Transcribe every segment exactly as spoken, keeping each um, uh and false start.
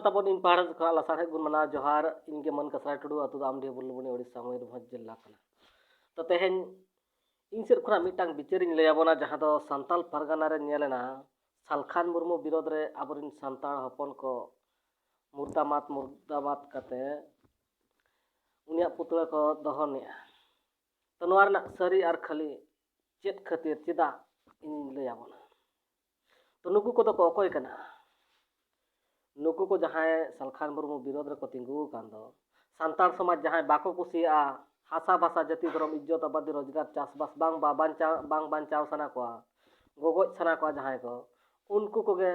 ᱛᱟᱵᱚᱱ ᱤᱧ ᱯᱟᱦᱴᱟ ᱥᱮᱫ ᱠᱷᱚᱱᱟᱜ ᱞᱟᱥᱟᱲᱦᱮᱫ ᱜᱩᱱ ᱢᱟᱱᱟᱣ ᱡᱚᱦᱟᱨ᱾ ᱤᱧ ᱜᱮ ᱢᱟᱹᱱ ᱠᱟᱥᱨᱟᱭ ᱴᱩᱰᱩ, ᱟᱹᱛᱩ ᱫᱚ ᱟᱢᱰᱤᱦᱟ ᱵᱩᱞᱵᱩᱱᱤ, ᱳᱰᱤᱥᱟ, ᱢᱚᱭᱩᱨᱵᱷᱚᱸᱡᱽ ᱡᱮᱞᱟ ᱠᱟᱱᱟ᱾ ᱛᱚ ᱛᱮᱦᱮᱧ ᱤᱧ ᱥᱮᱫ ᱠᱷᱚᱱᱟᱜ ᱢᱤᱫᱴᱟᱝ ᱵᱤᱪᱟᱹᱨᱤᱧ ᱞᱟᱹᱭ ᱟᱵᱚᱱᱟ, ᱡᱟᱦᱟᱸ ᱫᱚ ᱥᱟᱱᱛᱟᱞ ᱯᱟᱨᱜᱟᱱᱟ ᱨᱮ ᱧᱮᱞ ᱮᱱᱟ, ᱥᱟᱞᱠᱷᱟᱱ ᱢᱩᱨᱢᱩ ᱵᱤᱨᱳᱫᱷ ᱨᱮ ᱟᱵᱚᱨᱮᱱ ᱥᱟᱱᱛᱟᱲ ᱦᱚᱯᱚᱱ ᱠᱚ ᱢᱩᱨᱫᱟᱢᱟᱛ ᱢᱩᱨᱫᱟᱢᱟᱛ ᱠᱟᱛᱮ ᱩᱱᱤᱭᱟᱜ ᱯᱩᱛᱲᱟᱹ ᱠᱚ ᱫᱚᱦᱚᱱᱮᱜᱼᱟ᱾ ᱛᱚ ᱱᱚᱣᱟ ᱨᱮᱱᱟᱜ ᱥᱟᱹᱨᱤ ᱟᱨ ᱠᱷᱟᱹᱞᱤ ᱪᱮᱫ ᱠᱷᱟᱹᱛᱤᱨ, ᱪᱮᱫᱟᱜ, ᱤᱧ ᱞᱟᱹᱭ ᱟᱵᱚᱱᱟ᱾ ᱛᱚ ᱱᱩᱠᱩ ᱠᱚᱫᱚ ᱠᱚ ᱚᱠᱚᱭ ᱠᱟᱱᱟ? ᱱᱩᱠᱩ ᱠᱚ ᱡᱟᱦᱟᱸᱭ ᱥᱟᱞᱠᱷᱟᱱ ᱢᱩᱨᱢᱩ ᱵᱤᱨᱳᱫᱷ ᱨᱮᱠᱚ ᱛᱤᱸᱜᱩ ᱟᱠᱟᱱ ᱫᱚ, ᱥᱟᱱᱛᱟᱲ ᱥᱚᱢᱟᱡᱽ ᱡᱟᱦᱟᱸᱭ ᱵᱟᱠᱚ ᱠᱩᱥᱤᱭᱟᱜᱼᱟ, ᱦᱟᱥᱟ ᱵᱷᱟᱥᱟ ᱡᱟᱹᱛᱤ ᱫᱷᱚᱨᱚᱢ ᱤᱡᱽᱡᱚᱛ ᱟᱵᱟᱫᱤ ᱨᱳᱡᱽᱜᱟᱨ ᱪᱟᱥᱵᱟᱥ ᱵᱟᱝ ᱵᱟ- ᱵᱟᱧᱪᱟᱣ ᱵᱟᱝ ᱵᱟᱧᱪᱟᱣ ᱥᱟᱱᱟ ᱠᱚᱣᱟ, ᱜᱚᱜᱚᱡ ᱥᱟᱱᱟ ᱠᱚᱣᱟ ᱡᱟᱦᱟᱸᱭ ᱠᱚ, ᱩᱱᱠᱩ ᱠᱚᱜᱮ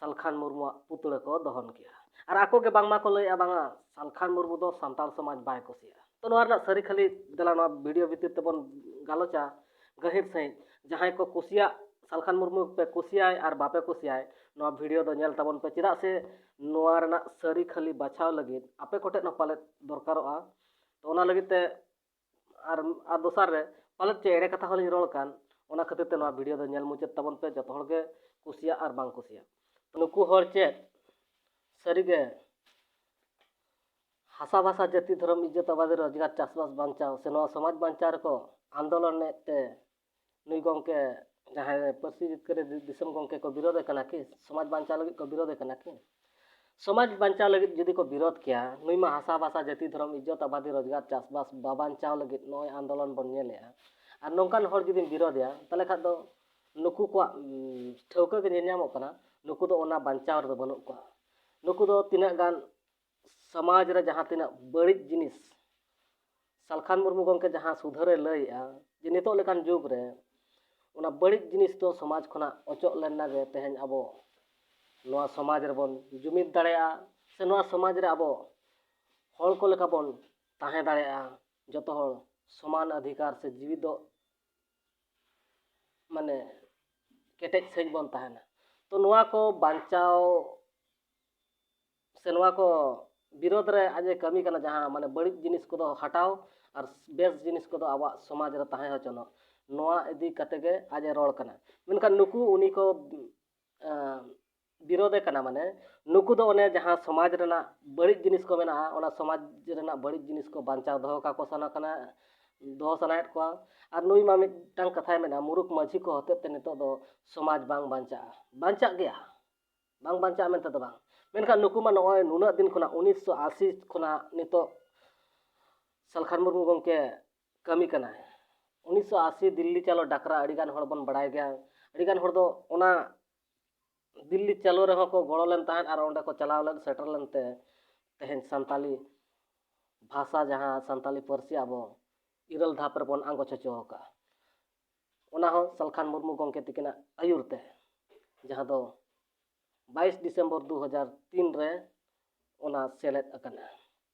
ᱥᱟᱞᱠᱷᱟᱱ ᱢᱩᱨᱢᱩᱣᱟᱜ ᱯᱩᱛᱲᱟᱹ ᱠᱚ ᱫᱚᱦᱚᱱ ᱠᱮᱭᱟ᱾ ᱟᱨ ᱟᱠᱚ ᱜᱮ ᱵᱟᱝᱢᱟ ᱠᱚ ᱞᱟᱹᱭᱮᱜᱼᱟ, ᱵᱟᱝᱟ, ᱥᱟᱞᱠᱷᱟᱱ ᱢᱩᱨᱢᱩ ᱫᱚ ᱥᱟᱱᱛᱟᱲ ᱥᱚᱢᱟᱡᱽ ᱵᱟᱭ ᱠᱩᱥᱤᱭᱟᱜᱼᱟ᱾ ᱛᱚ ᱱᱚᱣᱟ ᱨᱮᱱᱟᱜ ᱥᱟᱹᱨᱤ ᱠᱷᱟᱹᱞᱤ ᱫᱮᱞᱟ ᱱᱚᱣᱟ ᱵᱷᱤᱰᱤᱭᱳ ᱵᱷᱤᱛᱤᱨ ᱛᱮᱵᱚᱱ ᱜᱟᱞᱚᱪᱟ ᱜᱟᱹᱦᱤᱨ ᱥᱟᱺᱦᱤᱡ᱾ ᱡᱟᱦᱟᱸᱭ ᱠᱚ ᱠᱩᱥᱤᱭᱟᱜ, ᱥᱟᱞᱠᱷᱟᱱ ᱢᱩᱨᱢᱩ ᱯᱮ ᱠᱩᱥᱤᱭᱟᱭ ᱟᱨ ᱵᱟᱯᱮ ᱠᱩᱥᱤᱭᱟᱭ, ᱱᱚᱣᱟ ᱵᱷᱤᱰᱤᱭᱳ ᱫᱚ ᱧᱮᱞ ᱛᱟᱵᱚᱱ ᱯᱮ, ᱪᱮᱫᱟᱜ ᱥᱮ ᱱᱚᱣᱟ ᱨᱮᱱᱟᱜ ᱥᱟᱹᱨᱤ ᱠᱷᱟᱹᱞᱤ ᱵᱟᱪᱷᱟᱣ ᱞᱟᱹᱜᱤᱫ ᱟᱯᱮ ᱠᱚᱴᱷᱮᱱ ᱦᱚᱸ ᱯᱟᱞᱮᱫ ᱫᱚᱨᱠᱟᱨᱚᱜᱼᱟ᱾ ᱛᱚ ᱚᱱᱟ ᱞᱟᱹᱜᱤᱫ ᱛᱮ ᱟᱨ, ᱟᱨ ᱫᱚᱥᱟᱨ ᱨᱮ ᱯᱟᱞᱮᱫ ᱪᱮ ᱮᱲᱮ ᱠᱟᱛᱷᱟ ᱦᱚᱸᱞᱤᱧ ᱨᱚᱲ ᱠᱟᱱ, ᱚᱱᱟ ᱠᱷᱟᱹᱛᱤᱨ ᱛᱮ ᱱᱚᱣᱟ ᱵᱷᱤᱰᱤᱭᱳ ᱫᱚ ᱧᱮᱞ ᱢᱩᱪᱟᱹᱫ ᱛᱟᱵᱚᱱ ᱯᱮ, ᱡᱚᱛᱚ ᱦᱚᱲ ᱜᱮ ᱠᱩᱥᱤᱭᱟᱜ ᱟᱨ ᱵᱟᱝ ᱠᱩᱥᱤᱭᱟᱜ᱾ ᱱᱩᱠᱩ ᱦᱚᱲ ᱪᱮᱫ ᱥᱟᱹᱨᱤᱜᱮ ᱦᱟᱥᱟ ᱵᱷᱟᱥᱟ ᱡᱟᱹᱛᱤ ᱫᱷᱚᱨᱚᱢ ᱤᱡᱽᱡᱚᱛ ᱟᱵᱟᱫᱤ ᱨᱳᱡᱽᱜᱟᱨ ᱪᱟᱥᱵᱟᱥ ᱵᱟᱧᱪᱟᱣ ᱥᱮ ᱱᱚᱣᱟ ᱥᱚᱢᱟᱡᱽ ᱵᱟᱧᱪᱟᱣ ᱨᱮᱠᱚ ᱟᱱᱫᱳᱞᱚᱱᱮᱫ ᱛᱮ ᱱᱩᱭ ᱜᱚᱢᱠᱮ ᱡᱟᱦᱟᱸᱭ ᱯᱟᱹᱨᱥᱤ ᱡᱤᱛᱠᱟᱹᱨ ᱫᱤᱥᱚᱢ ᱜᱚᱢᱠᱮ ᱠᱚ ᱵᱤᱨᱳᱫᱮ ᱠᱟᱱᱟ ᱠᱤ? ᱥᱚᱢᱟᱡᱽ ᱵᱟᱧᱪᱟᱣ ᱞᱟᱹᱜᱤᱫ ᱠᱚ ᱵᱤᱨᱳᱫᱮ ᱠᱟᱱᱟ ᱠᱤ? ᱥᱚᱢᱟᱡᱽ ᱵᱟᱧᱪᱟᱣ ᱞᱟᱹᱜᱤᱫ ᱡᱩᱫᱤ ᱠᱚ ᱵᱤᱨᱳᱫ ᱠᱮᱭᱟ, ᱱᱩᱭ ᱢᱟ ᱦᱟᱥᱟ ᱵᱷᱟᱥᱟ ᱡᱟᱹᱛᱤ ᱫᱷᱚᱨᱚᱢ ᱤᱡᱽᱡᱚᱛ ᱟᱵᱟᱫᱤ ᱨᱳᱡᱽᱜᱟᱨ ᱪᱟᱥᱵᱟᱥ ᱵᱟᱵᱟᱧᱪᱟᱣ ᱞᱟᱹᱜᱤᱫ ᱱᱚᱜᱼᱚᱭ ᱟᱱᱫᱳᱞᱚᱱ ᱵᱚᱱ ᱧᱮᱞᱮᱜᱼᱟ, ᱟᱨ ᱱᱚᱝᱠᱟᱱ ᱦᱚᱲ ᱡᱩᱫᱤᱢ ᱵᱤᱨᱳᱫᱮᱭᱟ, ᱛᱟᱦᱚᱞᱮ ᱠᱷᱟᱱ ᱫᱚ ᱱᱩᱠᱩ ᱠᱚᱣᱟᱜ, ᱩᱸ, ᱴᱷᱟᱹᱣᱠᱟᱹ ᱜᱮ ᱧᱮᱞ ᱧᱟᱢᱚᱜ ᱠᱟᱱᱟ, ᱱᱩᱠᱩ ᱫᱚ ᱚᱱᱟ ᱵᱟᱧᱪᱟᱣ ᱨᱮᱫᱚ ᱵᱟᱹᱱᱩᱜ ᱠᱚᱣᱟ᱾ ᱱᱩᱠᱩ ᱫᱚ ᱛᱤᱱᱟᱹᱜ ᱜᱟᱱ ᱥᱚᱢᱟᱡᱽ ᱨᱮ ᱡᱟᱦᱟᱸ ᱛᱤᱱᱟᱹᱜ ᱵᱟᱹᱲᱤᱡ ᱡᱤᱱᱤᱥ ᱥᱟᱞᱠᱷᱟᱱ ᱢᱩᱨᱢᱩ ᱜᱚᱢᱠᱮ ᱡᱟᱦᱟᱸ ᱥᱩᱫᱷᱟᱹᱨᱮ ᱞᱟᱹᱭᱮᱜᱼᱟ ᱡᱮ ᱱᱤᱛᱚᱜ ᱞᱮᱠᱟᱱ ᱡᱩᱜᱽ ᱨᱮ ᱚᱱᱟ ᱵᱟᱹᱲᱤᱡ ᱡᱤᱱᱤᱥ ᱫᱚ ᱥᱚᱢᱟᱡᱽ ᱠᱷᱚᱱᱟᱜ ᱚᱪᱚᱜ ᱞᱮᱱᱟ ᱜᱮ ᱛᱮᱦᱮᱧ ᱟᱵᱚ ᱱᱚᱣᱟ ᱥᱚᱢᱟᱡᱽ ᱨᱮᱵᱚᱱ ᱡᱩᱢᱤᱫ ᱫᱟᱲᱮᱭᱟᱜᱼᱟ, ᱥᱮ ᱱᱚᱣᱟ ᱥᱚᱢᱟᱡᱽ ᱨᱮ ᱟᱵᱚ ᱦᱚᱲ ᱠᱚ ᱞᱮᱠᱟ ᱵᱚᱱ ᱛᱟᱦᱮᱸ ᱫᱟᱲᱮᱭᱟᱜᱼᱟ, ᱡᱚᱛᱚ ᱦᱚᱲ ᱥᱚᱢᱟᱱ ᱚᱫᱷᱤᱠᱟᱨ ᱥᱮ ᱡᱤᱣᱤ ᱫᱚ ᱢᱟᱱᱮ ᱠᱮᱴᱮᱡ ᱥᱟᱺᱦᱤᱡ ᱵᱚᱱ ᱛᱟᱦᱮᱱᱟ᱾ ᱛᱚ ᱱᱚᱣᱟ ᱠᱚ ᱵᱟᱧᱪᱟᱣ ᱥᱮ ᱱᱚᱣᱟ ᱠᱚ ᱵᱤᱨᱳᱫᱷ ᱨᱮ ᱟᱡ ᱮ ᱠᱟᱹᱢᱤ ᱠᱟᱱᱟ, ᱡᱟᱦᱟᱸ ᱢᱟᱱᱮ ᱵᱟᱹᱲᱤᱡ ᱡᱤᱱᱤᱥ ᱠᱚᱫᱚ ᱦᱟᱴᱟᱣ ᱟᱨ ᱵᱮᱥ ᱡᱤᱱᱤᱥ ᱠᱚᱫᱚ ᱟᱵᱚᱣᱟᱜ ᱥᱚᱢᱟᱡᱽ ᱨᱮ ᱛᱟᱦᱮᱸ ᱦᱚᱪᱚᱱᱚᱜ, ᱱᱚᱣᱟ ᱤᱫᱤ ᱠᱟᱛᱮ ᱜᱮ ᱟᱡ ᱮ ᱨᱚᱲ ᱠᱟᱱᱟ᱾ ᱢᱮᱱᱠᱷᱟᱱ ᱱᱩᱠᱩ ᱩᱱᱤ ᱠᱚ, ᱟᱸ, ᱵᱤᱨᱳᱫᱷᱮ ᱠᱟᱱᱟ, ᱢᱟᱱᱮ ᱱᱩᱠᱩ ᱫᱚ ᱚᱱᱮ ᱡᱟᱦᱟᱸ ᱥᱚᱢᱟᱡᱽ ᱨᱮᱱᱟᱜ ᱵᱟᱹᱲᱤᱡ ᱡᱤᱱᱤᱥ ᱠᱚ ᱢᱮᱱᱟᱜᱼᱟ, ᱚᱱᱟ ᱥᱚᱢᱟᱡᱽ ᱨᱮᱱᱟᱜ ᱵᱟᱹᱲᱤᱡ ᱡᱤᱱᱤᱥ ᱠᱚ ᱵᱟᱧᱪᱟᱣ ᱫᱚᱦᱚ ᱠᱟᱠᱚ ᱥᱟᱱᱟ ᱠᱟᱱᱟ, ᱫᱚᱦᱚ ᱥᱟᱱᱟᱭᱮᱫ ᱠᱚᱣᱟ᱾ ᱟᱨ ᱱᱩᱭ ᱢᱟ ᱢᱤᱫᱴᱟᱝ ᱠᱟᱛᱷᱟᱭ ᱢᱮᱱᱟ, ᱢᱩᱨᱩᱠ ᱢᱟᱹᱡᱷᱤ ᱠᱚ ᱦᱚᱛᱮᱡ ᱛᱮ ᱱᱤᱛᱚᱜ ᱫᱚ ᱥᱚᱢᱟᱡᱽ ᱵᱟᱝ ᱵᱟᱧᱪᱟᱜᱼᱟ᱾ ᱵᱟᱧᱪᱟᱜ ᱜᱮᱭᱟ, ᱵᱟᱝ ᱵᱟᱧᱪᱟᱜᱼᱟ ᱢᱮᱱᱛᱮ ᱫᱚ ᱵᱟᱝ, ᱢᱮᱱᱠᱷᱟᱱ ᱱᱩᱠᱩ ᱢᱟ ᱱᱚᱜᱼᱚᱭ ᱱᱩᱱᱟᱹᱜ ᱫᱤᱱ ᱠᱷᱚᱱᱟᱜ, ᱩᱱᱤᱥᱥᱚ ᱟᱥᱤ ᱠᱷᱚᱱᱟᱜ ᱱᱤᱛᱚᱜ ᱥᱟᱞᱠᱷᱟᱱ ᱢᱩᱨᱢᱩ ᱜᱚᱢᱠᱮ ᱠᱟᱹᱢᱤ ᱠᱟᱱᱟᱭ᱾ ᱩᱱᱤᱥᱥᱚ ᱟᱥᱤ ᱫᱤᱞᱞᱤ ᱪᱟᱞᱚ ᱰᱟᱠᱨᱟ ᱟᱹᱰᱤᱜᱟᱱ ᱦᱚᱲ ᱵᱚᱱ ᱵᱟᱲᱟᱭ ᱜᱮᱭᱟ᱾ ᱟᱹᱰᱤᱜᱟᱱ ᱦᱚᱲ ᱫᱚ ᱚᱱᱟ ᱫᱤᱞᱞᱤ ᱪᱟᱞᱚ ᱨᱮᱦᱚᱸ ᱠᱚ ᱜᱚᱲᱚ ᱞᱮᱱ ᱛᱟᱦᱮᱸᱫ ᱟᱨ ᱚᱸᱰᱮ ᱠᱚ ᱪᱟᱞᱟᱣ ᱞᱮᱱ, ᱥᱮᱴᱮᱨ ᱞᱮᱱᱛᱮ ᱛᱮᱦᱮᱧ ᱥᱟᱱᱛᱟᱞᱤ ᱵᱷᱟᱥᱟ, ᱡᱟᱦᱟᱸ ᱥᱟᱱᱛᱟᱞᱤ ᱯᱟᱹᱨᱥᱤ ᱟᱵᱚ ᱤᱨᱟᱹᱞ ᱫᱷᱟᱯ ᱨᱮᱵᱚᱱ ᱟᱸᱜᱚᱪ ᱦᱚᱪᱚ ᱟᱠᱟᱫᱼᱟ, ᱚᱱᱟ ᱦᱚᱸ ᱥᱟᱞᱠᱷᱟᱱ ᱢᱩᱨᱢᱩ ᱜᱚᱢᱠᱮ ᱛᱤᱠᱤᱱᱟᱜ ᱟᱹᱭᱩᱨ ᱛᱮ, ᱡᱟᱦᱟᱸ ᱫᱚ ᱵᱟᱭᱤᱥ ᱰᱤᱥᱮᱢᱵᱚᱨ ᱫᱩ ᱦᱟᱡᱟᱨ ᱛᱤᱱ ᱨᱮ ᱚᱱᱟ ᱥᱮᱞᱮᱫ ᱟᱠᱟᱱᱟ᱾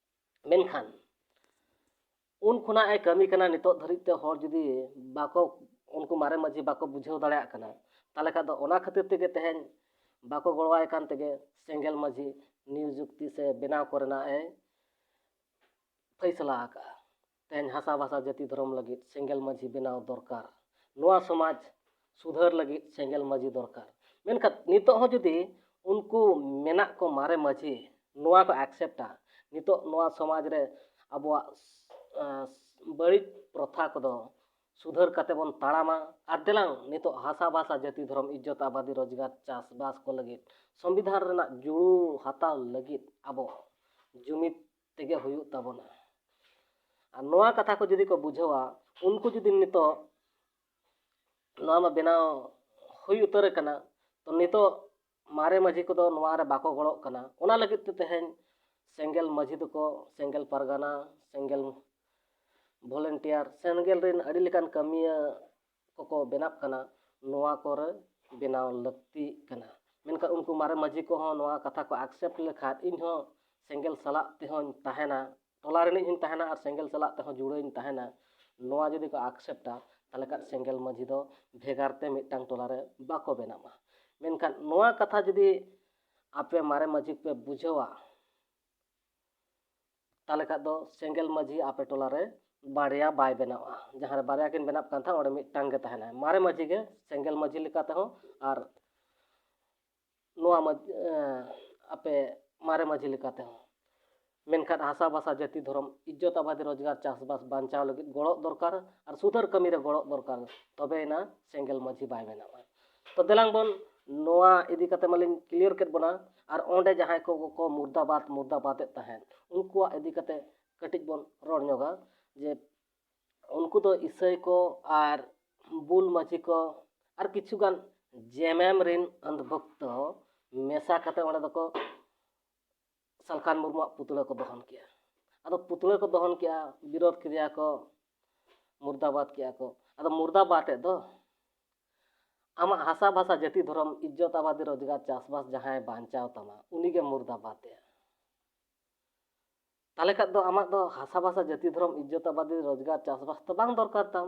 ᱢᱮᱱᱠᱷᱟᱱ ᱩᱱ ᱠᱷᱚᱱᱟᱜ ᱮ ᱠᱟᱹᱢᱤ ᱠᱟᱱᱟ, ᱱᱤᱛᱚᱜ ᱫᱷᱟᱹᱨᱤᱡ ᱛᱮ ᱦᱚᱲ ᱡᱩᱫᱤ ᱵᱟᱠᱚ, ᱩᱱᱠᱩ ᱢᱟᱨᱮ ᱢᱟᱹᱡᱷᱤ ᱵᱟᱠᱚ ᱵᱩᱡᱷᱟᱹᱣ ᱫᱟᱲᱮᱭᱟᱜ ᱠᱟᱱᱟ, ᱛᱟᱦᱚᱞᱮ ᱠᱷᱟᱱ ᱫᱚ ᱚᱱᱟ ᱠᱷᱟᱹᱛᱤᱨ ᱛᱮᱜᱮ ᱛᱮᱦᱮᱧ ᱵᱟᱠᱚ ᱜᱚᱲᱚᱣᱟᱭ ᱠᱟᱱ ᱛᱮᱜᱮ ᱥᱮᱸᱜᱮᱞ ᱢᱟᱹᱡᱷᱤ ᱱᱤᱭᱩᱡᱩᱠᱛᱤ ᱥᱮ ᱵᱮᱱᱟᱣ ᱠᱚᱨᱮᱱᱟᱜ ᱮ ᱯᱷᱟᱭᱥᱟᱞᱟ ᱟᱠᱟᱫᱼᱟ᱾ ᱛᱮᱦᱮᱧ ᱦᱟᱥᱟ ᱵᱷᱟᱥᱟ ᱡᱟᱹᱛᱤ ᱫᱷᱚᱨᱚᱢ ᱞᱟᱹᱜᱤᱫ ᱥᱮᱸᱜᱮᱞ ᱢᱟᱹᱡᱷᱤ ᱵᱮᱱᱟᱣ ᱫᱚᱨᱠᱟᱨ, ᱱᱚᱣᱟ ᱥᱚᱢᱟᱡᱽ ᱥᱩᱫᱷᱟᱹᱨ ᱞᱟᱹᱜᱤᱫ ᱥᱮᱸᱜᱮᱞ ᱢᱟᱹᱡᱷᱤ ᱫᱚᱨᱠᱟᱨ᱾ ᱢᱮᱱᱠᱷᱟᱱ ᱱᱤᱛᱚᱜ ᱦᱚᱸ ᱡᱩᱫᱤ ᱩᱱᱠᱩ ᱢᱮᱱᱟᱜ ᱠᱚ ᱢᱟᱨᱮ ᱢᱟᱹᱡᱷᱤ, ᱱᱚᱣᱟ ᱠᱚ ᱮᱠᱥᱮᱯᱴᱟ, ᱱᱤᱛᱚᱜ ᱱᱚᱣᱟ ᱥᱚᱢᱟᱡᱽ ᱨᱮ ᱟᱵᱚᱣᱟᱜ, ᱟᱸ, ᱵᱟᱹᱲᱤᱡ ᱯᱨᱚᱛᱷᱟ ᱠᱚᱫᱚ ᱥᱩᱫᱷᱟᱹᱨ ᱠᱟᱛᱮ ᱵᱚᱱ ᱛᱟᱲᱟᱢᱟ᱾ ᱟᱨ ᱫᱮᱞᱟᱝ ᱱᱤᱛᱚᱜ ᱦᱟᱥᱟ ᱵᱷᱟᱥᱟ ᱡᱟᱹᱛᱤ ᱫᱷᱚᱨᱚᱢ ᱤᱡᱽᱡᱚᱛ ᱟᱵᱟᱫᱤ ᱨᱳᱡᱽᱜᱟᱨ ᱪᱟᱥᱵᱟᱥ ᱠᱚ ᱞᱟᱹᱜᱤᱫ, ᱥᱚᱝᱵᱤᱫᱷᱟᱱ ᱨᱮᱱᱟᱜ ᱡᱩᱲᱩ ᱦᱟᱛᱟᱣ ᱞᱟᱹᱜᱤᱫ ᱟᱵᱚ ᱡᱩᱢᱤᱫ ᱛᱮᱜᱮ ᱦᱩᱭᱩᱜ ᱛᱟᱵᱚᱱᱟ᱾ ᱟᱨ ᱱᱚᱣᱟ ᱠᱟᱛᱷᱟ ᱠᱚ ᱡᱩᱫᱤ ᱠᱚ ᱵᱩᱡᱷᱟᱹᱣᱟ, ᱩᱱᱠᱩ ᱡᱩᱫᱤ ᱱᱤᱛᱚᱜ ᱱᱚᱣᱟ ᱢᱟ ᱵᱮᱱᱟᱣ ᱦᱩᱭ ᱩᱛᱟᱹᱨ ᱟᱠᱟᱱᱟ, ᱛᱚ ᱱᱤᱛᱚᱜ ᱢᱟᱨᱮ ᱢᱟᱹᱡᱷᱤ ᱠᱚᱫᱚ ᱱᱚᱣᱟ ᱨᱮ ᱵᱟᱠᱚ ᱜᱚᱲᱚᱜ ᱠᱟᱱᱟ᱾ ᱚᱱᱟ ᱞᱟᱹᱜᱤᱫ ᱛᱮ ᱛᱮᱦᱮᱧ ᱥᱮᱸᱜᱮᱞ ᱢᱟᱹᱡᱷᱤ ᱫᱚᱠᱚ, ᱥᱮᱸᱜᱮᱞ ᱯᱟᱨᱜᱟᱱᱟ, ᱥᱮᱸᱜᱮᱞ ᱵᱷᱚᱞᱮᱱᱴᱤᱭᱟᱨ, ᱥᱮᱸᱜᱮᱞ ᱨᱮᱱ ᱟᱹᱰᱤ ᱞᱮᱠᱟᱱ ᱠᱟᱹᱢᱤᱭᱟᱹ ᱠᱚᱠᱚ ᱵᱮᱱᱟᱜ ᱠᱟᱱᱟ, ᱱᱚᱣᱟ ᱠᱚᱨᱮ ᱵᱮᱱᱟᱣ ᱞᱟᱹᱠᱛᱤᱜ ᱠᱟᱱᱟ᱾ ᱢᱮᱱᱠᱷᱟᱱ ᱩᱱᱠᱩ ᱢᱟᱨᱮ ᱢᱟᱹᱡᱷᱤ ᱠᱚᱦᱚᱸ ᱱᱚᱣᱟ ᱠᱟᱛᱷᱟ ᱠᱚ ᱟᱠᱥᱮᱯᱴ ᱞᱮᱠᱷᱟᱱ, ᱤᱧ ᱦᱚᱸ ᱥᱮᱸᱜᱮᱞ ᱥᱟᱞᱟᱜ ᱛᱮᱦᱚᱸᱧ ᱛᱟᱦᱮᱱᱟ, ᱴᱚᱞᱟ ᱨᱤᱱᱤᱡ ᱦᱚᱸᱧ ᱛᱟᱦᱮᱱᱟ ᱟᱨ ᱥᱮᱸᱜᱮᱞ ᱥᱟᱞᱟᱜ ᱛᱮᱦᱚᱸ ᱡᱩᱲᱟᱹᱧ ᱛᱟᱦᱮᱱᱟ, ᱱᱚᱣᱟ ᱡᱩᱫᱤ ᱠᱚ ᱟᱠᱥᱮᱯᱴᱟ, ᱛᱟᱦᱚᱞᱮ ᱠᱷᱟᱱ ᱥᱮᱸᱜᱮᱞ ᱢᱟᱹᱡᱷᱤ ᱫᱚ ᱵᱷᱮᱜᱟᱨ ᱛᱮ ᱢᱤᱫᱴᱟᱝ ᱴᱚᱞᱟ ᱨᱮ ᱵᱟᱠᱚ ᱵᱮᱱᱟᱜᱼᱟ᱾ ᱢᱮᱱᱠᱷᱟᱱ ᱱᱚᱣᱟ ᱠᱟᱛᱷᱟ ᱡᱩᱫᱤ ᱟᱯᱮ ᱢᱟᱨᱮ ᱢᱟᱹᱡᱷᱤ ᱯᱮ ᱵᱩᱡᱷᱟᱹᱣᱟ, ᱛᱟᱦᱚᱞᱮ ᱠᱷᱟᱱ ᱫᱚ ᱥᱮᱸᱜᱮᱞ ᱢᱟᱹᱡᱷᱤ ᱟᱯᱮ ᱴᱚᱞᱟ ᱨᱮ ᱵᱟᱨᱭᱟ ᱵᱟᱭ ᱵᱮᱱᱟᱜᱼᱟ᱾ ᱡᱟᱦᱟᱸ ᱨᱮ ᱵᱟᱨᱭᱟ ᱠᱤᱱ ᱵᱮᱱᱟᱜ ᱠᱟᱱ ᱛᱟᱦᱮᱸᱫ, ᱚᱸᱰᱮ ᱢᱤᱫᱴᱟᱝ ᱜᱮ ᱛᱟᱦᱮᱱᱟᱭ, ᱢᱟᱨᱮ ᱢᱟᱹᱡᱷᱤ ᱜᱮ ᱥᱮᱸᱜᱮᱞ ᱢᱟᱹᱡᱷᱤ ᱞᱮᱠᱟ ᱛᱮᱦᱚᱸ ᱟᱨ ᱱᱚᱣᱟ ᱢᱟᱹᱡ-, ᱮᱸ, ᱟᱯᱮ ᱢᱟᱨᱮ ᱢᱟᱹᱡᱷᱤ ᱞᱮᱠᱟ ᱛᱮᱦᱚᱸ᱾ ᱢᱮᱱᱠᱷᱟᱱ ᱦᱟᱥᱟ ᱵᱷᱟᱥᱟ ᱡᱟᱹᱛᱤ ᱫᱷᱚᱨᱚᱢ ᱤᱡᱽᱡᱚᱛ ᱟᱵᱟᱫᱤ ᱨᱳᱡᱽᱜᱟᱨ ᱪᱟᱥᱵᱟᱥ ᱵᱟᱧᱪᱟᱣ ᱞᱟᱹᱜᱤᱫ ᱜᱚᱲᱚᱜ ᱫᱚᱨᱠᱟᱨ ᱟᱨ ᱥᱩᱫᱷᱟᱹᱨ ᱠᱟᱹᱢᱤ ᱨᱮ ᱜᱚᱲᱚᱜ ᱫᱚᱨᱠᱟᱨ, ᱛᱚᱵᱮᱭᱮᱱᱟ ᱥᱮᱸᱜᱮᱞ ᱢᱟᱹᱡᱷᱤ ᱵᱟᱭ ᱵᱮᱱᱟᱜᱼᱟ᱾ ᱛᱚ ᱫᱮᱞᱟᱝ ᱵᱚᱱ ᱱᱚᱣᱟ ᱤᱫᱤ ᱠᱟᱛᱮ ᱢᱟᱞᱤᱧ clear ᱠᱮᱫ ᱵᱚᱱᱟ, ᱟᱨ ᱚᱸᱰᱮ ᱡᱟᱦᱟᱸᱭ ᱠᱚ, ᱠᱚ ᱢᱩᱨᱫᱟᱵᱟᱫ ᱢᱩᱨᱫᱟᱵᱟᱫ ᱮᱫ ᱛᱟᱦᱮᱸᱫ ᱩᱱᱠᱩᱣᱟᱜ ᱤᱫᱤ ᱠᱟᱛᱮ ᱠᱟᱹᱴᱤᱡ ᱵᱚᱱ ᱨᱚᱲ ᱧᱚᱜᱟ, ᱡᱮ ᱩᱱᱠᱩ ᱫᱚ ᱤᱥᱟᱹᱭ ᱠᱚ ᱟᱨ ᱵᱩᱞ ᱢᱟᱹᱡᱷᱤ ᱠᱚ ᱟᱨ ᱠᱤᱪᱷᱩ ᱜᱟᱱ ᱡᱮᱢᱮᱢ ᱨᱤᱱ ᱟᱱᱫᱷᱚᱵᱷᱚᱠᱛᱚ ᱢᱮᱥᱟ ᱠᱟᱛᱮ ᱚᱸᱰᱮ ᱫᱚᱠᱚ ᱥᱟᱞᱠᱷᱟᱱ ᱢᱩᱨᱢᱩᱣᱟᱜ ᱯᱩᱛᱲᱟᱹ ᱠᱚ ᱫᱚᱦᱚᱱ ᱠᱮᱜᱼᱟ᱾ ᱟᱫᱚ ᱯᱩᱛᱲᱟᱹ ᱠᱚ ᱫᱚᱦᱚᱱ ᱠᱮᱜᱼᱟ, ᱵᱤᱨᱳᱫᱷ ᱠᱮᱫᱮᱭᱟ ᱠᱚ, ᱢᱩᱨᱫᱟᱵᱟᱫ ᱠᱮᱜᱼᱟ ᱠᱚ᱾ ᱟᱫᱚ ᱢᱩᱨᱫᱟᱵᱟᱫ ᱮᱫ ᱫᱚ ᱟᱢᱟᱜ ᱦᱟᱥᱟ ᱵᱷᱟᱥᱟ ᱡᱟᱹᱛᱤ ᱫᱷᱚᱨᱚᱢ ᱤᱡᱽᱡᱚᱛ ᱟᱵᱟᱫᱤ ᱨᱳᱡᱽᱜᱟᱨ ᱪᱟᱥᱵᱟᱥ ᱡᱟᱦᱟᱸᱭ ᱵᱟᱧᱪᱟᱣ ᱛᱟᱢᱟ ᱩᱱᱤᱜᱮ ᱢᱩᱨᱫᱟᱵᱟᱫ ᱮᱭᱟ᱾ ᱛᱟᱦᱚᱞᱮ ᱠᱷᱟᱱ ᱫᱚ ᱟᱢᱟᱜ ᱫᱚ ᱦᱟᱥᱟ ᱵᱷᱟᱥᱟ ᱡᱟᱹᱛᱤ ᱫᱷᱚᱨᱚᱢ ᱤᱡᱽᱡᱚᱛ ᱟᱵᱟᱫᱤ ᱨᱳᱡᱽᱜᱟᱨ ᱪᱟᱥᱵᱟᱥ ᱫᱚ ᱵᱟᱝ ᱫᱚᱨᱠᱟᱨ ᱛᱟᱢ᱾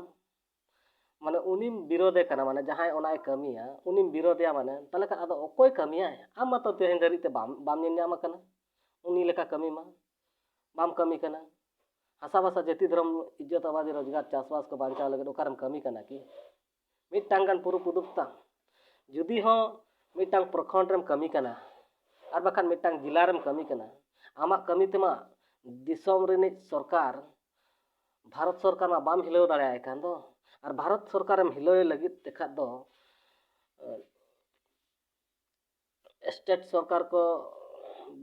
ᱢᱟᱱᱮ ᱩᱱᱤᱢ ᱵᱤᱨᱳᱫᱮ ᱠᱟᱱᱟ, ᱢᱟᱱᱮ ᱡᱟᱦᱟᱸᱭ ᱚᱱᱟᱭ ᱠᱟᱹᱢᱤᱭᱟ ᱩᱱᱤᱢ ᱵᱤᱨᱳᱫᱮᱭᱟ, ᱢᱟᱱᱮ ᱛᱟᱦᱚᱞᱮ ᱠᱷᱟᱱ ᱟᱫᱚ ᱚᱠᱚᱭ ᱠᱟᱹᱢᱤᱭᱟᱭ? ᱟᱢ ᱢᱟᱛᱚ ᱛᱮᱦᱮᱧ ᱫᱷᱟᱹᱨᱤᱡ ᱛᱮ ᱵᱟᱢ, ᱵᱟᱢ ᱧᱮᱞ ᱧᱟᱢ ᱟᱠᱟᱱᱟ ᱩᱱᱤ ᱞᱮᱠᱟ ᱠᱟᱹᱢᱤ ᱢᱟ᱾ ᱵᱟᱢ ᱠᱟᱹᱢᱤ ᱠᱟᱱᱟ᱾ ᱦᱟᱥᱟ ᱵᱷᱟᱥᱟ ᱡᱟᱹᱛᱤ ᱫᱷᱚᱨᱚᱢ ᱤᱡᱽᱡᱚᱛ ᱟᱵᱟᱫᱤ ᱨᱳᱡᱽᱜᱟᱨ ᱪᱟᱥᱵᱟᱥ ᱠᱚ ᱵᱟᱧᱪᱟᱣ ᱞᱟᱹᱜᱤᱫ ᱚᱠᱟᱨᱮᱢ ᱠᱟᱹᱢᱤ ᱠᱟᱱᱟ ᱠᱤ? ᱢᱤᱫᱴᱟᱝ ᱜᱟᱱ ᱯᱩᱨᱩᱵ ᱩᱫᱩᱜ ᱛᱟᱢ᱾ ᱡᱩᱫᱤ ᱦᱚᱸ ᱢᱤᱫᱴᱟᱝ ᱯᱨᱚᱠᱷᱚᱸᱰ ᱨᱮᱢ ᱠᱟᱹᱢᱤ ᱠᱟᱱᱟ ᱟᱨ ᱵᱟᱠᱷᱟᱱ ᱢᱤᱫᱴᱟᱝ ᱡᱮᱞᱟ ᱨᱮᱢ ᱠᱟᱹᱢᱤ ᱠᱟᱱᱟ, ᱟᱢᱟᱜ ᱠᱟᱹᱢᱤ ᱛᱮᱢᱟ ᱫᱤᱥᱚᱢ ᱨᱤᱱᱤᱡ ᱥᱚᱨᱠᱟᱨ, ᱵᱷᱟᱨᱚᱛ ᱥᱚᱨᱠᱟᱨ ᱢᱟ ᱵᱟᱢ ᱦᱤᱞᱟᱹᱣ ᱫᱟᱲᱮᱭᱟᱭ ᱠᱟᱱ ᱫᱚ᱾ ᱟᱨ ᱵᱷᱟᱨᱚᱛ ᱥᱚᱨᱠᱟᱨᱮᱢ ᱦᱤᱞᱟᱹᱣ ᱞᱟᱹᱜᱤᱫ ᱛᱮᱠᱷᱟᱱ ᱫᱚ, ᱮ, ᱥᱴᱮᱴ ᱥᱚᱨᱠᱟᱨ ᱠᱚ,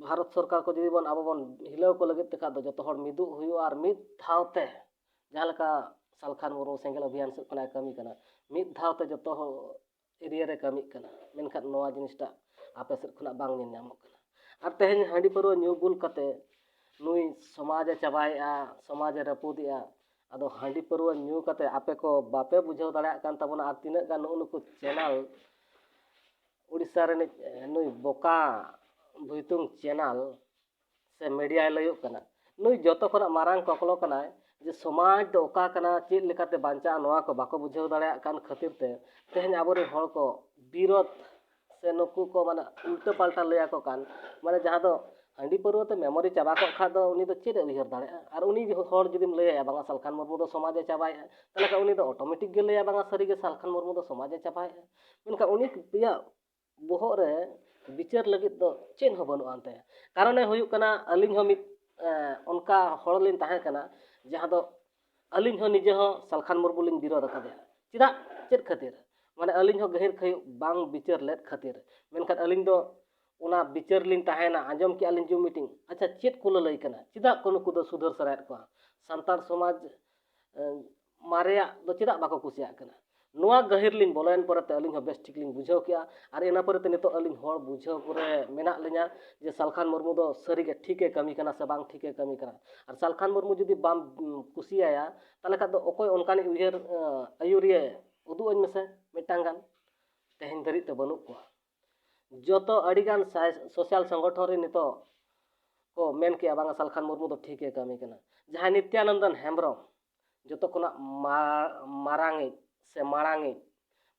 ᱵᱷᱟᱨᱚᱛ ᱥᱚᱨᱠᱟᱨ ᱠᱚ ᱡᱩᱫᱤ ᱵᱚᱱ, ᱟᱵᱚ ᱵᱚᱱ ᱦᱤᱞᱟᱹᱣ ᱠᱚ ᱞᱟᱹᱜᱤᱫ ᱛᱮᱠᱷᱟᱱ ᱫᱚ ᱡᱚᱛᱚ ᱦᱚᱲ ᱢᱤᱫᱚᱜ ᱦᱩᱭᱩᱜᱼᱟ ᱟᱨ ᱢᱤᱫ ᱫᱷᱟᱣ ᱛᱮ ᱡᱟᱦᱟᱸ ᱞᱮᱠᱟ ᱥᱟᱞᱠᱷᱟᱱ ᱢᱩᱨᱢᱩ ᱥᱮᱸᱜᱮᱞ ᱚᱵᱷᱤᱭᱟᱱ ᱥᱮᱫ ᱠᱷᱚᱱᱟᱜ ᱮ ᱠᱟᱹᱢᱤ ᱠᱟᱱᱟ, ᱢᱤᱫ ᱫᱷᱟᱣ ᱛᱮ ᱡᱚᱛᱚ ᱦᱚᱲ ᱮᱨᱤᱭᱟ ᱨᱮ ᱠᱟᱹᱢᱤᱜ ᱠᱟᱱᱟ, ᱢᱮᱱᱠᱷᱟᱱ ᱱᱚᱣᱟ ᱡᱤᱱᱤᱥᱴᱟᱜ ᱟᱯᱮ ᱥᱮᱫ ᱠᱷᱚᱱᱟᱜ ᱵᱟᱝ ᱧᱮᱞ ᱧᱟᱢᱚᱜ ᱠᱟᱱᱟ᱾ ᱟᱨ ᱛᱮᱦᱮᱧ ᱦᱟᱺᱰᱤ ᱯᱟᱹᱨᱣᱟᱹ ᱧᱩ ᱵᱩᱞ ᱠᱟᱛᱮ ᱱᱩᱭ ᱥᱚᱢᱟᱡᱽ ᱮ ᱪᱟᱵᱟᱭᱮᱫᱼᱟ, ᱥᱚᱢᱟᱡᱽ ᱮ ᱨᱟᱹᱯᱩᱫᱮᱜᱼᱟ᱾ ᱟᱫᱚ ᱦᱟᱺᱰᱤ ᱯᱟᱹᱨᱣᱟᱹ ᱧᱩ ᱠᱟᱛᱮ ᱟᱯᱮ ᱠᱚ ᱵᱟᱯᱮ ᱵᱩᱡᱷᱟᱹᱣ ᱫᱟᱲᱮᱭᱟᱜ ᱠᱟᱱ ᱛᱟᱵᱚᱱᱟ, ᱟᱨ ᱛᱤᱱᱟᱹᱜ ᱜᱟᱱ ᱱᱩᱜᱼᱩ ᱱᱩᱠᱩ ᱪᱮᱱᱮᱞ, ᱩᱲᱤᱥᱥᱟ ᱨᱤᱱᱤᱡ ᱱᱩᱭ ᱵᱚᱠᱟ ᱵᱷᱩᱭᱛᱩᱝ ᱪᱮᱱᱮᱞ ᱥᱮ ᱢᱤᱰᱤᱭᱟᱭ ᱞᱟᱹᱭᱚᱜ ᱠᱟᱱᱟ, ᱱᱩᱭ ᱡᱚᱛᱚ ᱠᱷᱚᱱᱟᱜ ᱢᱟᱨᱟᱝ ᱠᱚᱠᱞᱚ ᱠᱟᱱᱟᱭ ᱡᱮ ᱥᱚᱢᱟᱡᱽ ᱫᱚ ᱚᱠᱟ ᱠᱟᱱᱟ, ᱪᱮᱫ ᱞᱮᱠᱟᱛᱮ ᱵᱟᱧᱪᱟᱜᱼᱟ, ᱱᱚᱣᱟ ᱠᱚ ᱵᱟᱠᱚ ᱵᱩᱡᱷᱟᱹᱣ ᱫᱟᱲᱮᱭᱟᱜ ᱠᱟᱱ ᱠᱷᱟᱹᱛᱤᱨ ᱛᱮ ᱛᱮᱦᱮᱧ ᱟᱵᱚᱨᱮᱱ ᱦᱚᱲ ᱠᱚ ᱵᱤᱨᱳᱫᱷ ᱥᱮ ᱱᱩᱠᱩ ᱠᱚ ᱢᱟᱱᱮ ᱩᱞᱴᱟᱹ ᱯᱟᱞᱴᱟ ᱞᱟᱹᱭ ᱟᱠᱚ ᱠᱟᱱ, ᱢᱟᱱᱮ ᱡᱟᱦᱟᱸ ᱫᱚ ᱦᱟᱺᱰᱤ ᱯᱟᱹᱨᱣᱟᱹ ᱛᱮ ᱢᱮᱢᱳᱨᱤ ᱪᱟᱵᱟ ᱠᱚᱜ ᱠᱷᱟᱱ ᱫᱚ ᱩᱱᱤ ᱫᱚ ᱪᱮᱫ ᱮ ᱩᱭᱦᱟᱹᱨ ᱫᱟᱲᱮᱭᱟᱜᱼᱟ? ᱟᱨ ᱩᱱᱤ ᱦᱚᱲ ᱡᱩᱫᱤᱢ ᱞᱟᱹᱭᱟᱭᱟ ᱵᱟᱝᱟ ᱥᱟᱞᱠᱷᱟᱱ ᱢᱩᱨᱢᱩ ᱫᱚ ᱥᱚᱢᱟᱡᱽ ᱮ ᱪᱟᱵᱟᱭᱮᱫᱼᱟ, ᱛᱟᱦᱚᱞᱮ ᱠᱷᱟᱱ ᱩᱱᱤ ᱫᱚ ᱚᱴᱳᱢᱮᱴᱤᱠ ᱜᱮ ᱞᱟᱹᱭᱟ ᱵᱟᱝᱟ ᱥᱟᱹᱨᱤᱜᱮ ᱥᱟᱞᱠᱷᱟᱱ ᱢᱩᱨᱢᱩ ᱫᱚ ᱥᱚᱢᱟᱡᱽ ᱮ ᱪᱟᱵᱟᱭᱮᱫᱼᱟ᱾ ᱢᱮᱱᱠᱷᱟᱱ ᱩᱱᱤᱭᱟᱜ ᱵᱚᱦᱚᱜ ᱨᱮ ᱵᱤᱪᱟᱹᱨ ᱞᱟᱹᱜᱤᱫ ᱫᱚ ᱪᱮᱫ ᱦᱚᱸ ᱵᱟᱹᱱᱩᱜ ᱟᱱ ᱛᱟᱭᱟ᱾ ᱠᱟᱨᱚᱱᱮ ᱦᱩᱭᱩᱜ ᱠᱟᱱᱟ, ᱟᱹᱞᱤᱧ ᱦᱚᱸ ᱢᱤᱫ ᱮ, ᱚᱱᱠᱟ ᱦᱚᱲ ᱞᱤᱧ ᱛᱟᱦᱮᱸ ᱠᱟᱱᱟ, ᱡᱟᱦᱟᱸ ᱫᱚ ᱟᱹᱞᱤᱧ ᱦᱚᱸ ᱱᱤᱡᱮ ᱦᱚᱸ ᱥᱟᱞᱠᱷᱟᱱ ᱢᱩᱨᱢᱩ ᱞᱤᱧ ᱵᱤᱨᱳᱫ ᱟᱠᱟᱫᱮᱭᱟ᱾ ᱪᱮᱫᱟᱜ? ᱪᱮᱫ ᱠᱷᱟᱹᱛᱤᱨ? ᱢᱟᱱᱮ ᱟᱹᱞᱤᱧ ᱦᱚᱸ ᱜᱟᱹᱦᱤᱨ ᱠᱷᱟᱹᱭᱩᱜ ᱵᱟᱝ ᱵᱤᱪᱟᱹᱨ ᱞᱮᱫ ᱠᱷᱟᱹᱛᱤᱨ᱾ ᱢᱮᱱᱠᱷᱟᱱ ᱟᱹᱞᱤᱧ ᱫᱚ ᱚᱱᱟ ᱵᱤᱪᱟᱹᱨ ᱞᱤᱧ ᱛᱟᱦᱮᱸᱭᱮᱱᱟ, ᱟᱸᱡᱚᱢ ᱠᱮᱜᱼᱟ ᱞᱤᱧ ᱡᱩᱢ ᱢᱤᱴᱤᱝ, ᱟᱪᱪᱷᱟ, ᱪᱮᱫ ᱠᱚ ᱞᱟᱹᱞᱟᱹᱭ ᱠᱟᱱᱟ? ᱪᱮᱫᱟᱜ ᱠᱚ ᱱᱩᱠᱩ ᱫᱚ ᱥᱩᱫᱷᱟᱹᱨ ᱥᱟᱱᱟᱭᱮᱫ ᱠᱚᱣᱟ? ᱥᱟᱱᱛᱟᱲ ᱥᱚᱢᱟᱡᱽ ᱮ, ᱢᱟᱨᱮᱭᱟᱜ ᱫᱚ ᱪᱮᱫᱟᱜ ᱵᱟᱠᱚ ᱠᱩᱥᱤᱭᱟᱜ ᱠᱟᱱᱟ? ᱱᱚᱣᱟ ᱜᱟᱹᱦᱤᱨ ᱞᱤᱧ ᱵᱚᱞᱚᱭᱮᱱ ᱯᱚᱨᱮᱛᱮ ᱟᱹᱞᱤᱧ ᱦᱚᱸ ᱵᱮᱥ ᱴᱷᱤᱠ ᱞᱤᱧ ᱵᱩᱡᱷᱟᱹᱣ ᱠᱮᱜᱼᱟ᱾ ᱟᱨ ᱤᱱᱟᱹ ᱯᱚᱨᱮᱛᱮ ᱱᱤᱛᱚᱜ ᱟᱹᱞᱤᱧ ᱦᱚᱲ ᱵᱩᱡᱷᱟᱹᱣ ᱠᱚᱨᱮ ᱢᱮᱱᱟᱜ ᱞᱤᱧᱟ ᱡᱮ ᱥᱟᱞᱠᱷᱟᱱ ᱢᱩᱨᱢᱩ ᱫᱚ ᱥᱟᱹᱨᱤᱜᱮ ᱴᱷᱤᱠᱮ ᱠᱟᱹᱢᱤ ᱠᱟᱱᱟ ᱥᱮ ᱵᱟᱝ ᱴᱷᱤᱠᱮ ᱠᱟᱹᱢᱤ ᱠᱟᱱᱟ᱾ ᱟᱨ ᱥᱟᱞᱠᱷᱟᱱ ᱢᱩᱨᱢᱩ ᱡᱩᱫᱤ ᱵᱟᱢ, ᱩᱢ, ᱠᱩᱥᱤᱭᱟᱭᱟ, ᱛᱟᱦᱚᱞᱮ ᱠᱷᱟᱱ ᱫᱚ ᱚᱠᱚᱭ ᱚᱱᱠᱟᱱᱤᱡ ᱩᱭᱦᱟᱹᱨ, ᱮ, ᱟᱹᱭᱩᱨᱤᱭᱟᱹ ᱩᱫᱩᱜ ᱟᱹᱧ ᱢᱮᱥᱮ ᱢᱤᱫᱴᱟᱝ ᱜᱟᱱ᱾ ᱛᱮᱦᱮᱧ ᱫᱷᱟᱹᱨᱤᱡ ᱛᱮ ᱵᱟᱹᱱᱩᱜ ᱠᱚᱣᱟ᱾ ᱡᱚᱛᱚ ᱟᱹᱰᱤᱜᱟᱱ ᱥᱟᱭ-, ᱥᱳᱥᱟᱞ ᱥᱚᱝᱜᱚᱴᱷᱚᱱ ᱨᱮ ᱱᱤᱛᱚᱜ ᱠᱚ ᱢᱮᱱ ᱠᱮᱜᱼᱟ, ᱵᱟᱝᱟ, ᱥᱟᱞᱠᱷᱟᱱ ᱢᱩᱨᱢᱩ ᱫᱚ ᱴᱷᱤᱠᱮ ᱠᱟᱹᱢᱤ ᱠᱟᱱᱟ᱾ ᱡᱟᱦᱟᱸᱭ ᱱᱤᱛᱭᱟᱱᱚᱱᱫᱚᱱ ᱦᱮᱢᱵᱨᱚᱢ, ᱡᱚᱛᱚ ᱠᱷᱚᱱᱟᱜ ᱢᱟ-, ᱢᱟᱨᱟᱝᱤᱡ ᱥᱮ ᱢᱟᱲᱟᱝᱤᱡ,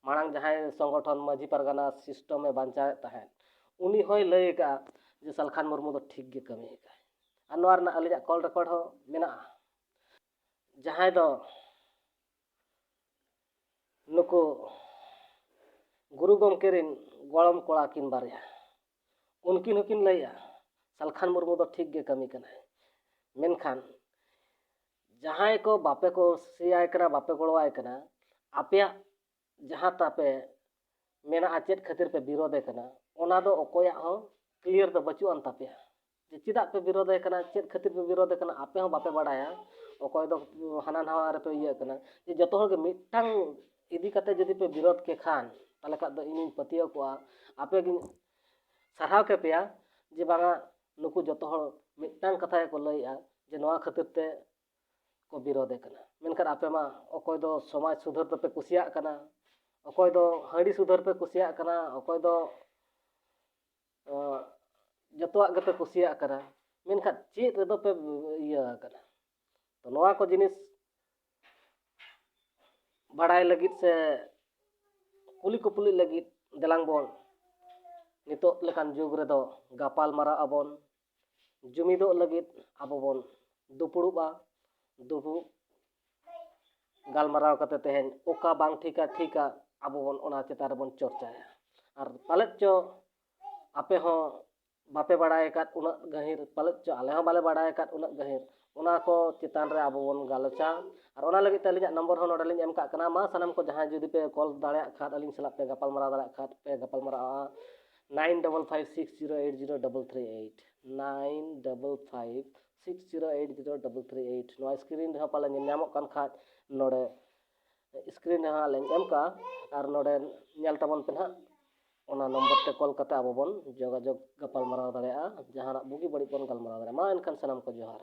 ᱢᱟᱲᱟᱝ ᱡᱟᱦᱟᱸᱭ ᱥᱚᱝᱜᱚᱴᱷᱚᱱ ᱢᱟᱹᱡᱷᱤ ᱯᱟᱨᱜᱟᱱᱟ system ᱮ ᱵᱟᱧᱪᱟᱣᱮᱫ ᱛᱟᱦᱮᱸᱫ, ᱩᱱᱤ ᱦᱚᱸᱭ ᱞᱟᱹᱭ ᱟᱠᱟᱫᱼᱟ ᱡᱮ ᱥᱟᱞᱠᱷᱟᱱ ᱢᱩᱨᱢᱩ ᱫᱚ ᱴᱷᱤᱠ ᱜᱮ ᱠᱟᱹᱢᱤ ᱟᱠᱟᱫᱟᱭ᱾ ᱟᱨ ᱱᱚᱣᱟ ᱨᱮᱱᱟᱜ ᱟᱹᱞᱤᱧᱟᱜ call record ᱦᱚᱸ ᱢᱮᱱᱟᱜᱼᱟ᱾ ᱡᱟᱦᱟᱸᱭ ᱫᱚ ᱱᱩᱠᱩ ᱜᱩᱨᱩ ᱜᱚᱢᱠᱮ ᱨᱮᱱ ᱜᱚᱲᱚᱢ ᱠᱚᱲᱟ ᱠᱤᱱ ᱵᱟᱨᱭᱟ, ᱩᱱᱠᱤᱱ ᱦᱚᱸᱠᱤᱱ ᱞᱟᱹᱭᱮᱜᱼᱟ, ᱥᱟᱞᱠᱷᱟᱱ ᱢᱩᱨᱢᱩ ᱫᱚ ᱴᱷᱤᱠ ᱜᱮ ᱠᱟᱹᱢᱤ ᱠᱟᱱᱟᱭ᱾ ᱢᱮᱱᱠᱷᱟᱱ ᱡᱟᱦᱟᱸᱭ ᱠᱚ ᱵᱟᱯᱮ ᱠᱩᱥᱤᱭᱟᱭ ᱠᱟᱱᱟ, ᱵᱟᱯᱮ ᱜᱚᱲᱚᱣᱟᱭ ᱠᱟᱱᱟ, ᱟᱯᱮᱭᱟᱜ ᱡᱟᱦᱟᱸ ᱛᱟᱯᱮ ᱢᱮᱱᱟᱜᱼᱟ, ᱪᱮᱫ ᱠᱷᱟᱹᱛᱤᱨ ᱯᱮ ᱵᱤᱨᱳᱫᱮ ᱠᱟᱱᱟ, ᱚᱱᱟ ᱫᱚ ᱚᱠᱚᱭᱟᱜ ᱦᱚᱸ clear ᱫᱚ ᱵᱟᱹᱪᱩᱜ ᱟᱱ ᱛᱟᱯᱮᱭᱟ᱾ ᱡᱮ ᱪᱮᱫᱟᱜ ᱯᱮ ᱵᱤᱨᱳᱫᱮ ᱠᱟᱱᱟ, ᱪᱮᱫ ᱠᱷᱟᱹᱛᱤᱨ ᱯᱮ ᱵᱤᱨᱳᱫᱮ ᱠᱟᱱᱟ, ᱟᱯᱮ ᱦᱚᱸ ᱵᱟᱯᱮ ᱵᱟᱲᱟᱭᱟ᱾ ᱚᱠᱚᱭ ᱫᱚ ᱦᱟᱱᱟ ᱱᱟᱣᱟ ᱨᱮᱯᱮ ᱤᱭᱟᱹᱜ ᱠᱟᱱᱟ᱾ ᱡᱮ ᱡᱚᱛᱚ ᱦᱚᱲ ᱜᱮ ᱢᱤᱫᱴᱟᱝ ᱤᱫᱤ ᱠᱟᱛᱮ ᱡᱩᱫᱤ ᱯᱮ ᱵᱤᱨᱳᱫ ᱠᱮ ᱠᱷᱟᱱ, ᱛᱟᱦᱚᱞᱮ ᱠᱷᱟᱱ ᱫᱚ ᱤᱧᱤᱧ ᱯᱟᱹᱛᱭᱟᱹᱣ ᱠᱚᱜᱼᱟ, ᱟᱯᱮ ᱜᱤᱧ ᱥᱟᱨᱦᱟᱣ ᱠᱮᱯᱮᱭᱟ ᱡᱮ ᱵᱟᱝᱟ, ᱱᱩᱠᱩ ᱡᱚᱛᱚ ᱦᱚᱲ ᱢᱤᱫᱴᱟᱝ ᱠᱟᱛᱷᱟ ᱜᱮᱠᱚ ᱞᱟᱹᱭᱮᱜᱼᱟ ᱡᱮ ᱱᱚᱣᱟ ᱠᱷᱟᱹᱛᱤᱨ ᱛᱮ ᱠᱚ ᱵᱤᱨᱳᱫᱮ ᱠᱟᱱᱟ᱾ ᱢᱮᱱᱠᱷᱟᱱ ᱟᱯᱮ ᱢᱟ ᱚᱠᱚᱭ ᱫᱚ ᱥᱚᱢᱟᱡᱽ ᱥᱩᱫᱷᱟᱹᱨ ᱫᱚᱯᱮ ᱠᱩᱥᱤᱭᱟᱜ ᱠᱟᱱᱟ, ᱚᱠᱚᱭ ᱫᱚ ᱦᱟᱺᱰᱤ ᱥᱩᱫᱷᱟᱹᱨ ᱯᱮ ᱠᱩᱥᱤᱭᱟᱜ ᱠᱟᱱᱟ, ᱚᱠᱚᱭ ᱫᱚ, ᱟᱸ, ᱡᱚᱛᱚᱣᱟᱜ ᱜᱮᱯᱮ ᱠᱩᱥᱤᱭᱟᱜ ᱠᱟᱱᱟ, ᱢᱮᱱᱠᱷᱟᱱ ᱪᱮᱫ ᱨᱮᱫᱚ ᱯᱮ ᱤᱭᱟᱹ ᱟᱠᱟᱱᱟ? ᱛᱚ, ᱱᱚᱣᱟ ᱠᱚ ᱡᱤᱱᱤᱥ ᱵᱟᱲᱟᱭ ᱞᱟᱹᱜᱤᱫ ᱥᱮ ᱠᱩᱞᱤ ᱠᱩᱯᱞᱤ ᱞᱟᱹᱜᱤᱫ ᱫᱮᱞᱟᱝ ᱵᱚᱱ ᱱᱤᱛᱚᱜ ᱞᱮᱠᱟᱱ ᱡᱩᱜᱽ ᱨᱮᱫᱚ ᱜᱟᱯᱟᱞ ᱢᱟᱨᱟᱣ ᱟᱵᱚᱱ᱾ ᱡᱩᱢᱤᱫᱚᱜ ᱞᱟᱹᱜᱤᱫ ᱟᱵᱚ ᱵᱚᱱ ᱫᱩᱯᱲᱩᱵᱼᱟ᱾ ᱫᱩᱯᱲᱩᱵ ᱜᱟᱞᱢᱟᱨᱟᱣ ᱠᱟᱛᱮ ᱛᱮᱦᱮᱧ ᱚᱠᱟ ᱵᱟᱝ ᱴᱷᱤᱠᱟ, ᱴᱷᱤᱠᱟ, ᱟᱵᱚ ᱵᱚᱱ ᱚᱱᱟ ᱪᱮᱛᱟᱱ ᱨᱮᱵᱚᱱ ᱪᱚᱨᱪᱟᱭᱟ᱾ ᱟᱨ ᱯᱟᱞᱮᱫ ᱪᱚ ᱟᱯᱮ ᱦᱚᱸ ᱵᱟᱯᱮ ᱵᱟᱲᱟᱭ ᱟᱠᱟᱫ ᱩᱱᱟᱹᱜ ᱜᱟᱹᱦᱤᱨ, ᱯᱟᱞᱮᱫ ᱪᱚ ᱟᱞᱮ ᱦᱚᱸ ᱵᱟᱞᱮ ᱵᱟᱲᱟᱭ ᱟᱠᱟᱫ ᱩᱱᱟᱹᱜ ᱜᱟᱹᱦᱤᱨ, ᱚᱱᱟ ᱠᱚ ᱪᱮᱛᱟᱱ ᱨᱮ ᱟᱵᱚ ᱵᱚᱱ ᱜᱟᱞᱚᱪᱟ᱾ ᱟᱨ ᱚᱱᱟ ᱞᱟᱹᱜᱤᱫ ᱛᱮ ᱟᱹᱞᱤᱧᱟᱜ ᱱᱚᱢᱵᱚᱨ ᱦᱚᱸ ᱱᱚᱰᱮ ᱞᱤᱧ ᱮᱢ ᱠᱟᱜ ᱠᱟᱱᱟ᱾ ᱢᱟ ᱥᱟᱱᱟᱢ ᱠᱚ ᱡᱟᱦᱟᱸᱭ ᱡᱩᱫᱤ ᱯᱮ ᱠᱚᱞ ᱫᱟᱲᱮᱭᱟᱜ ᱠᱷᱟᱱ, ᱟᱹᱞᱤᱧ ᱥᱟᱞᱟᱜ ᱯᱮ ᱜᱟᱯᱟᱞ ᱢᱟᱨᱟᱣ ᱫᱟᱲᱮᱭᱟᱜ ᱠᱷᱟᱱ ᱯᱮ ᱜᱟᱯᱟᱞ ᱢᱟᱨᱟᱣᱟ᱾ nine double five six zero eight zero double three eight, nine double five six zero eight zero double three eight᱾ ᱱᱚᱣᱟ ᱥᱠᱨᱤᱱ ᱨᱮᱦᱚᱸ ᱯᱟᱞᱮ ᱧᱮᱞ ᱧᱟᱢᱚᱜ ᱠᱟᱱ ᱠᱷᱟᱡ, ᱱᱚᱰᱮ ᱥᱠᱨᱤᱱ ᱨᱮ ᱦᱟᱸᱜ ᱞᱤᱧ ᱮᱢ ᱠᱟᱜᱼᱟ, ᱟᱨ ᱱᱚᱰᱮ ᱧᱮᱞ ᱛᱟᱵᱚᱱ ᱯᱮ ᱱᱟᱦᱟᱜ᱾ ᱚᱱᱟ ᱱᱚᱢᱵᱚᱨ ᱛᱮ ᱠᱚᱞ ᱠᱟᱛᱮ ᱟᱵᱚ ᱵᱚᱱ ᱡᱳᱜᱟᱡᱳᱜᱽ, ᱜᱟᱯᱟᱞ ᱢᱟᱨᱟᱣ ᱫᱟᱲᱮᱭᱟᱜᱼᱟ, ᱡᱟᱦᱟᱱᱟᱜ ᱵᱩᱜᱤ ᱵᱟᱹᱲᱤᱡ ᱵᱚᱱ ᱜᱟᱞᱢᱟᱨᱟᱣ ᱫᱟᱲᱮᱭᱟᱜᱼᱟ᱾ ᱢᱟ ᱮᱱᱠᱷᱟᱱ ᱥᱟᱱᱟᱢ ᱠᱚ ᱡᱚᱦᱟᱨ᱾